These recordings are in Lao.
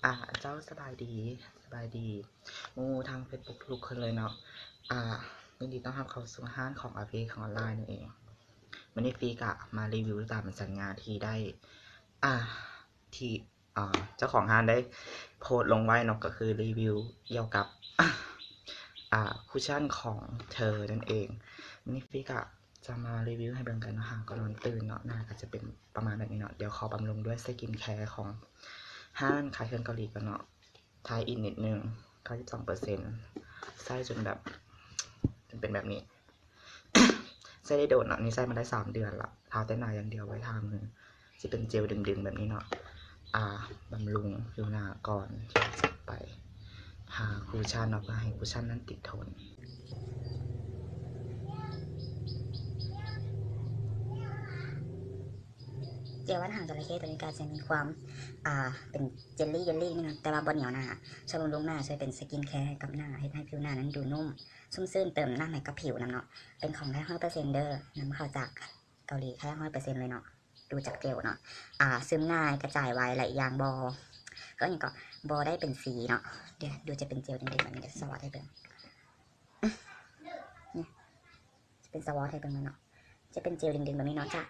ອາ ເຈົ້າສະບາຍດີ ສະບາຍດີໝູ່ທາງເຟສບຸກທຸກຄົນເລີຍເນາະ. ອາ ຍິນດີຕ້ອນຮັບເຂົ້າສູ່ຮ້ານຂອງອາເຟ ຂອງອອນລາຍນັ້ນເອງ. ມື້ນີ້ຟີກະມາຣີວິວຕາມສັນຍາທີ່ໄດ້ ອາ ທີ່ ອາ ເຈົ້າຂອງຮ້ານໄດ້ໂພສລົງໄວ້ເນາະ ກໍຄືຣີວິວກ່ຽວກັບ ອາ ຄຸດຊັນຂອງເທີນັ້ນເອງ. ມື້ນີ້ຟີກະຈະມາຣີວິວໃຫ້ເບິ່ງກັນເນາະ. ຫາກໍນອນຕື່ນເນາະ ໜ້າກໍຈະເປັນປະມານແບບນີ້ເນາະ. ດຽວຂໍບຳລຸງດ້ວຍສະກິນແຄຂອງຮ້ານຂາຍເຄື່ອງເກົາຫຼີກ່ອນເນາະ. ທາຍອິນນິດໜຶ່ງ ເກົ້າສິບສອງເປີເຊັນ ໃຊ້ຈົນແບບ ຈົນເປັນແບບນີ້ ໃຊ້ໄດ້ໂດນເນາະ. ນີ້ໃຊ້ມາໄດ້ສາມເດືອນລະ ທາແຕ່ໜ້າຢ່າງດຽວ ບໍ່ໄດ້ທາມື. ຊິເປັນເຈວດຶງໆແບບນີ້ເນາະ. ອາ ບຳລຸງຜິວໜ້າກ່ອນທີ່ຈະໄປທາຄຸດຊັນເນາະ ເພື່ອໃຫ້ຄຸດຊັນນັ້ນຕິດທົນ. ເຈວວັດຫາງຈໍລະເຂ້ຕົວນີ້ກໍຈະມີຄວາມ ອາ ເປັນເຈລລີ່ ເຈລລີ່ໜຶ່ງ ແຕ່ວ່າບໍ່ໜຽວໜາ. ຊ່ວຍບຳລຸງໜ້າ ຊ່ວຍເປັນສະກິນແຄໃຫ້ກັບໜ້າ ເຮັດໃຫ້ຜິວໜ້ານັ້ນດູນຸ້ມຊຸ່ມຊື່ນ ເຕີມນ້ຳໃຫ້ກັບຜິວນຳເນາະ. ເປັນຂອງແທ້ຮ້ອຍເປີເຊັນເດີ ນຳເຂົ້າຈາກເກົາຫຼີແທ້ຮ້ອຍເປີເຊັນເລີຍເນາະ. ດູຈາກເຈວເນາະ ອາ ຊຶມງ່າຍ ກະຈາຍໄວ ແລະ ອີກຢ່າງບໍ່ ກໍຫຍັງເກາະ ບໍ່ໄດ້ເປັນສີເນາະ. ດຽວ ດຽວຈະເປັນເຈວດຶງໆແບບນີ້ ດຽວສະຫວັດໃຫ້ເບິ່ງ. ນີ້ ຈະເປັນສະຫວັດໃຫ້ເບິ່ງເລີຍເນາະ. ຈະເປັນເຈວດຶງໆແບບນີ້ເນາະ ຈະ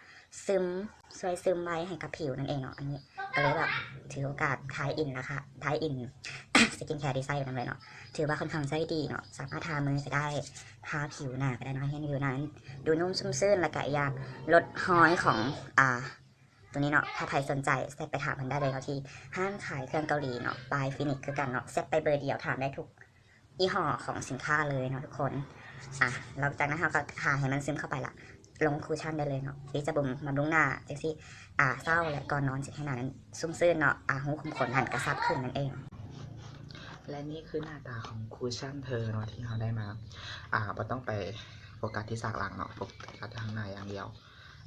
ຊຶມ ຊ່ວຍຊຶມໄວໃຫ້ກັບຜິວນັ້ນເອງເນາະ. ອັນນີ້ກໍເລີຍແບບຖືໂອກາດທາຍອິນລະຄະ ທາຍອິນສະກິນແຄທີ່ໃຊ້ນຳເລີຍເນາະ. ຖືວ່າຄ່ອນຂ້າງໃຊ້ດີເນາະ ສາມາດທາມືກໍໄດ້ ທາຜິວໜ້າກໍໄດ້ເນາະ ເຮັດໃຫ້ຜິວໜ້ານັ້ນດູນຸ້ມຊຸ່ມຊື່ນ ແລະ ກະຢາກລົດຮອຍຂອງ ອາ ຕົວນີ້ເນາະ. ຖ້າໃຜສົນໃຈແຊັດໄປຖາມເພິ່ນໄດ້ເລີຍເນາະ ທີ່ຮ້ານຂາຍເຄື່ອງເກົາຫຼີເນາະ ບາຍຟີນິກຄືກັນເນາະ. ແຊັດໄປເບີດຽວ ຖາມໄດ້ທຸກ ຍີ່ຫໍ້ຂອງສິນຄ້າເລີຍເນາະທຸກຄົນ. ອາ ຫຼັງຈາກນັ້ນເຮົາກໍທາໃຫ້ມັນຊຶມເຂົ້າໄປລະ ລົງຄຸດຊັນໄດ້ເລີຍເນາະ. ທີ່ຈະບຳ ບຳລຸງໜ້າຈັ່ງຊີ້ ອາ ເຊົ້າ ແລະ ກ່ອນນອນ ຈະເຮັດໃຫ້ໜ້ານັ້ນຊຸ່ມຊື່ນເນາະ. ອາ ຮູຂຸມຂົນຫັ້ນກະຊັບຂຶ້ນນັ້ນເອງ. ແລະ ນີ້ຄືໜ້າຕາຂອງຄຸດຊັນເທີເນາະ ທີ່ເຮົາໄດ້ມາ. ອາ ບໍ່ຕ້ອງໄປໂຟກັສທີ່ສາກຫຼັງເນາະ ໂຟກັສທາງໜ້າຢ່າງດຽວ.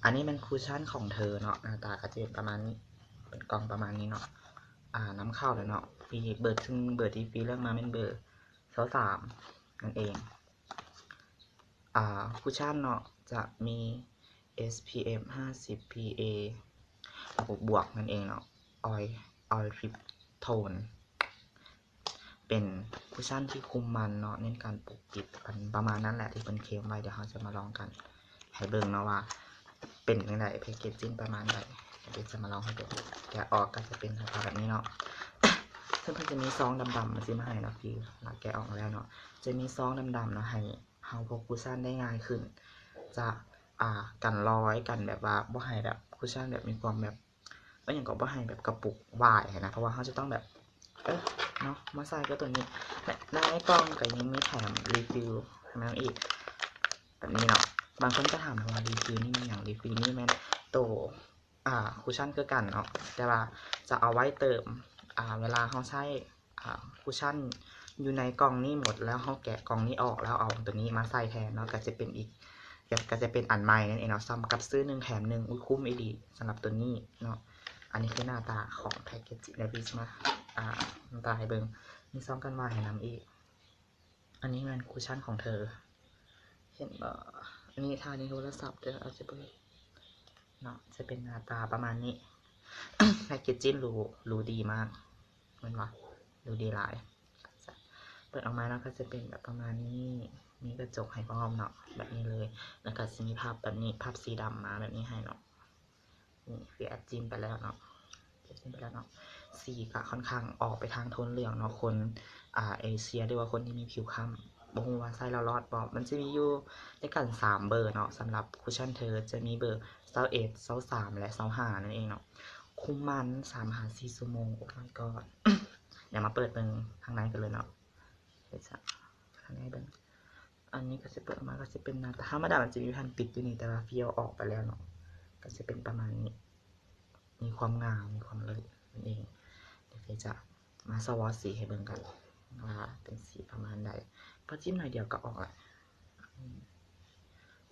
ອັນນີ້ແມ່ນຄຸດຊັນຂອງເທີເນາະ ໜ້າຕາກໍຈະເປັນປະມານນີ້ ເປັນກ່ອງປະມານນີ້ເນາະ. ອາ ນຳເຂົ້າແລ້ວເນາະ ຟຣີ ເບີ ຊຶ່ງເບີທີ່ຟຣີເລືອກມາແມ່ນເບີຊາວສາມນັ້ນເອງ. ອາ ຄຸດຊັນເນາະ ຈະມີ ເອສ ພີ ເອັຟ ຫ້າສິບ ພີ ເອ ບວກໆນັ້ນເອງເນາະ. ອອຍ ອອຍທຣິບໂທນ ເປັນຄຸດຊັນທີ່ຄຸມມັນເນາະ ເນັ້ນການປົກປິດ ອັນປະມານນັ້ນແຫຼະທີ່ເພິ່ນເຄມໄວ້. ດຽວເຮົາຈະມາລອງກັນໃຫ້ເບິ່ງເນາະວ່າເປັນຈັ່ງໃດ ແພັກເກດຈິ້ງປະມານໃດ. ດຽວຈະມາລອງໃຫ້ເບິ່ງ ແກະອອກກໍຈະເປັນໜ້າຕາແບບນີ້ເນາະ. ເຊິ່ງເພິ່ນຈະມີຊອງດຳໆມາຊິມາໃຫ້ເນາະ ທີ່ເຮົາແກະອອກແລ້ວເນາະ ຈະມີຊອງດຳໆເນາະ ໃຫ້ເຮົາພົກຄຸດຊັນໄດ້ງ່າຍຂຶ້ນ ຈະ ອາ ກັນລອຍ ກັນແບບວ່າບໍ່ໃຫ້ແບບຄຸດຊັນແບບມີຄວາມແບບ ວ່າຫຍັງກໍບໍ່ໃຫ້ແບບກະປຸກຫວາຍຫັ້ນນະ ເພາະວ່າເຮົາຈະຕ້ອງແບບ ເອີ ເນາະ ມາໃສ່ກັບຕົວນີ້. ແລະ ໃນກ່ອງກໍຍັງມີແຖມຣີຟິວໃຫ້ນຳອີກ ແບບນີ້ເນາະ. ບາງຄົນກໍຖາມວ່າຣີຟິວນີ້ແມ່ນຫຍັງ? ຣີຟິວນີ້ແມ່ນໂຕ ອາ ຄຸດຊັນຄືກັນເນາະ ແຕ່ວ່າຈະເອົາໄວ້ເຕີມ ອາ ເວລາເຮົາໃຊ້ ອາ ຄຸດຊັນຢູ່ໃນກ່ອງນີ້ໝົດແລ້ວ ເຮົາແກະກ່ອງນີ້ອອກແລ້ວເອົາຕົວນີ້ມາໃສ່ແທນເນາະ ກໍຈະເປັນອີກ ກໍ ກໍຈະເປັນອັນໃໝ່ນັ້ນເອງເນາະ. ສ່ຳກັບຊື້ໜຶ່ງແຖມໜຶ່ງ ອຸ້ຍ ຄຸ້ມອີ່ຫຼີສຳລັບຕົວນີ້ເນາະ. ອັນນີ້ຄືໜ້າຕາຂອງແພັກເກດຈິ້ງ ດຽວບີຈະມາ ອາ ໜ້າຕາໃຫ້ເບິ່ງ ມີຊອງກັນຫວາຍໃຫ້ນຳອີກ. ອັນນີ້ແມ່ນຄຸດຊັນຂອງເທີ ເຫັນບໍ່? ອັນນີ້ຖ່າຍໃນໂທລະສັບເດີ ອາດຈະບໍ່ເຫັນເນາະ. ຈະເປັນໜ້າຕາປະມານນີ້ ແພັກເກດຈິ້ງຫຼູ ຫຼູດີມາກ ແມ່ນບໍ່? ຫຼູດີຫຼາຍ. ເປີດອອກມາເນາະ ກໍຈະເປັນແບບປະມານນີ້ ມີກະຈົກໃຫ້ພ້ອມເນາະ ແບບນີ້ເລີຍ. ແລ້ວກໍຊິມີພັບແບບນີ້ ພັບສີດຳມາແບບນີ້ໃຫ້ເນາະ. ນີ້ຄືແອັດຈິ້ງໄປແລ້ວເນາະ ແອັດຈິ້ງໄປແລ້ວເນາະ. ສີກໍຄ່ອນຂ້າງອອກໄປທາງໂທນເຫຼືອງເນາະ. ຄົນ ອາ ເອເຊຍ ຫຼືວ່າຄົນທີ່ມີຜິວຄ້ຳ ບໍ່ຮູ້ວ່າໃຊ້ແລ້ວລອດບໍ່? ມັນຈະມີຢູ່ດ້ວຍກັນສາມເບີເນາະ ສຳລັບຄຸດຊັນເທີ ຈະມີເບີຊາວເອັດ ຊາວສາມ ແລະ ຊາວຫ້ານັ້ນເອງເນາະ. ຄຸມມັນສາມຫາສີ່ຊົ່ວໂມງ. ໂອ ມາຍກອດ ດຽວມາເປີດເບິ່ງທາງໃນກັນເລີຍເນາະ. ດຽວຈະເປີດທາງໃນໃຫ້ເບິ່ງ. ອັນນີ້ກໍຊິເປີດອອກມາກໍຊິເປັນໜ້າຕາທຳມະດາ ມັນຈະມີແຜ່ນປິດຢູ່ນີ້ ແຕ່ວ່າຟຣີເອົາອອກໄປແລ້ວເນາະ ກໍຈະເປັນປະມານນີ້ ມີຄວາມງາມ ມີຄວາມເລີດນັ້ນເອງ. ດຽວເຟຈະມາສະວອດສີໃຫ້ເບິ່ງກັນວ່າເປັນສີປະມານໃດ. ພໍຈິ້ມໜ້ອຍດຽວກໍອອກລະ.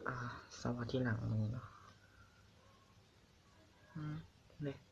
ອາ ສະວອດທີ່ຫຼັງມືເນາະ. ອືມ ເດ້